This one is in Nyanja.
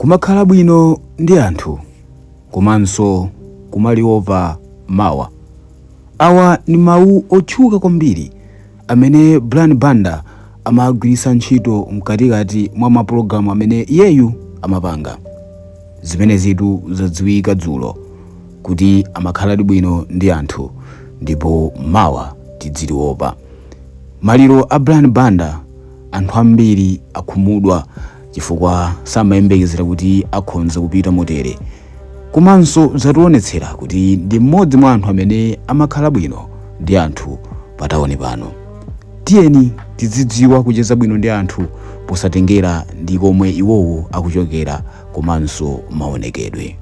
Kumakhala bwino ndi anthu komanso kumaliopa mawa. Awa ndi mawu otchuka kwambiri amene Brian Banda amagwiritsa ntchito mkatikati mwa mapulogalamu amene iyeyu amapanga. Zimenezitu zadziwika dzulo kuti amakhaladi bwino ndi anthu ndipo mawa tidziliopa. Maliro a Brian Banda anthu ambiri akhumudwa chifukwa samayembekezera kuti akhonza kupita motere. Komanso zationetsera kuti ndi mmodzi mwa anthu amene amakhala bwino ndi anthu pa tawuni pano. Tiyeni tizidziwa kucheza bwino ndi anthu posatengera ndi komwe iwowo akuchokera komanso maonekedwe.